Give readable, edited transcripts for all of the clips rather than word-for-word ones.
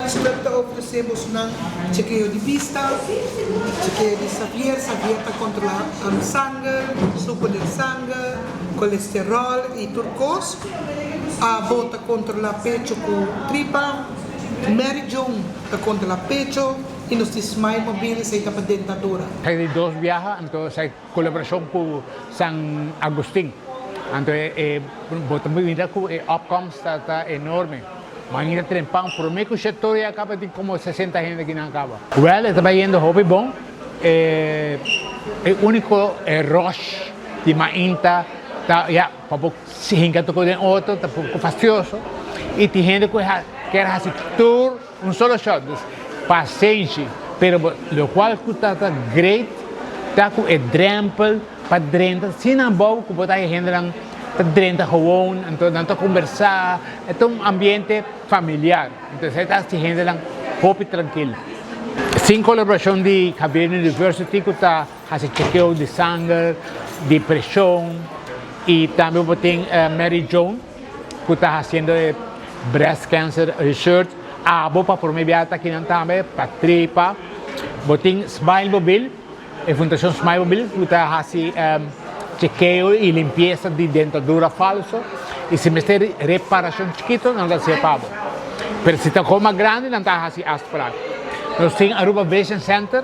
Lions Club ta ofresé bosonan chekeo di bista, chekeo di Xavier, Xavier ta kontrolá sanger, suku den sanger, kolesteròl i tur kos. Abo ta kontrolá pecho ku tripa, Mary Joan ta kontrolá pecho i nos tin Smile Mobile esei ta pa dentadura. Esaki di dos biaha, anto esaki kolaborashon ku San Agustin. Anto e bo ta mira ku e opkomst ta enorme. Mainta trempan prome ku shetoor ya kaba tin komo sesenta hende kinan kaba. Wèl e ta bai yendo hopi bon. E uniko e rush di mainta ta ya pa bo hinka toko den otro ta poko fastioso i tin hende ku kier hasi tur un solo shot dus pasenshi pero bo lokual ku ta ta great ta ku e drempel pa drenta asina abou ku bo ta haña hendenan ta drenta gewoon anto nan ta kombersá e ta un ambiente familiar entonces e ta hasi hendenan hopi trankil. Sin kolaborashon di Xavier University ku ta hasi chekeo di sanger, di preshon i tambe bo tin Mary Joan ku ta hasiendo e breast cancer research abo pa prome biaha ta akinan tambe pa tripa bo tin Smile Mobil e fundashon Smile Mobil ku ta hasi chekeo i limpiesa di dentadura falso i si mester reparashon chikito nan ta hasié pa bo pero si ta kos mas grandi nan ta hasi afsprak nos tin Aruba Vision Center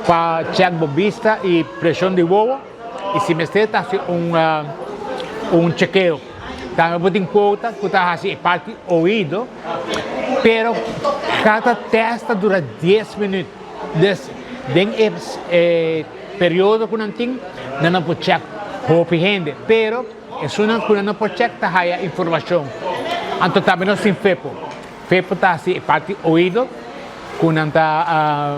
pa chèk bo bista i preshon di wowo i si mester ta hasi un un chekeo. Tambe bo tin kuota ku ta hasi e parti oido, pero kada tèst ta dura dies minüt. Dus den e e periodo ku nan tin nan no por chèk hopi hende, pero esunnan ku nan no por chèk ta haya informashon. Anto tambe nos tin fepo. Fepo ta hasi e parti oido ku nan ta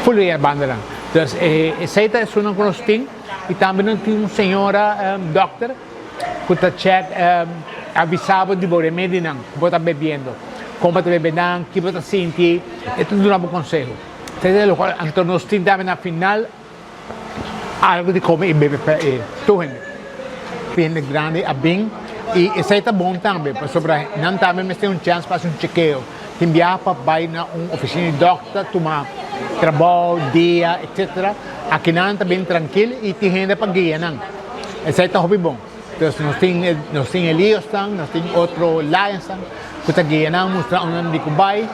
ful e bandanan. Dus esei ta esunnan ku nos tin i tambe nos tin un señora dòkter ku ta chèk avisa bo di bo remedinan ku bo ta bebiendo, kon bo ta bebe nan, ki bo ta sinti, e ta duna bo konseho. Esei ta lokual anto nos tin tambe na final. Algo di come y bebe pa e tur hende. Hende grandi a bin y esey ta bon tambe pasobra nan tambe mester un chance pa haci un chekeo. Tin biaha pa bay na un oficina di dokter tuma trabao, dia etc. Aki nan ta bin trankil y tin hende pa guia nan. Esey ta hopi bon. Entonces nos tin nos tin Eliosnan, nos tin otro Lionsnan cu ta guia nan, mustra unda nan di cu bay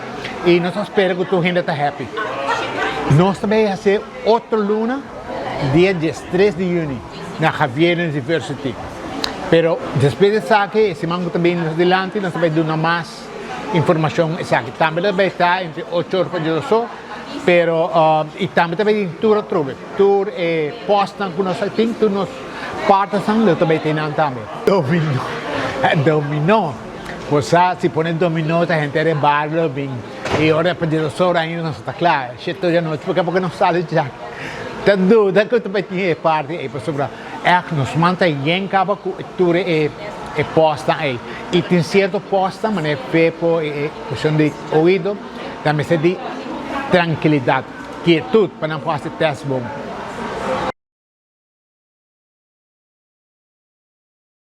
y nos ta spera cu tur hende ta happy. Nos ta bay haci otro luna dia diestres di juni na Xavier University. Pero despues di esaki e siman cu ta bini nos dilanti nos ta bay duna mas informacion esaki. Tambe ta bay ta entre ocho or pa diesocho pero y tambe ta bay tin tur atrobe. Tur e postnan ku nos a tin, tur nos partnersnan lo ta bay tin nan tambe. Dominó, dominó. Bo sa si pone dominó ta henter e bar lo bin y ora pa diesdos ora ainda nos ta kla. Shit tur anochi porque porque nos sali dja. Ta duda ku ta bay tin e parti ey pasobra ègt nos man ta yen kaba ku tur e e postnan ey. Y tin sierto postnan manera fepo y e cuestion di oido ta mester di trankilidad. Kietud pa nan por hasi test bon.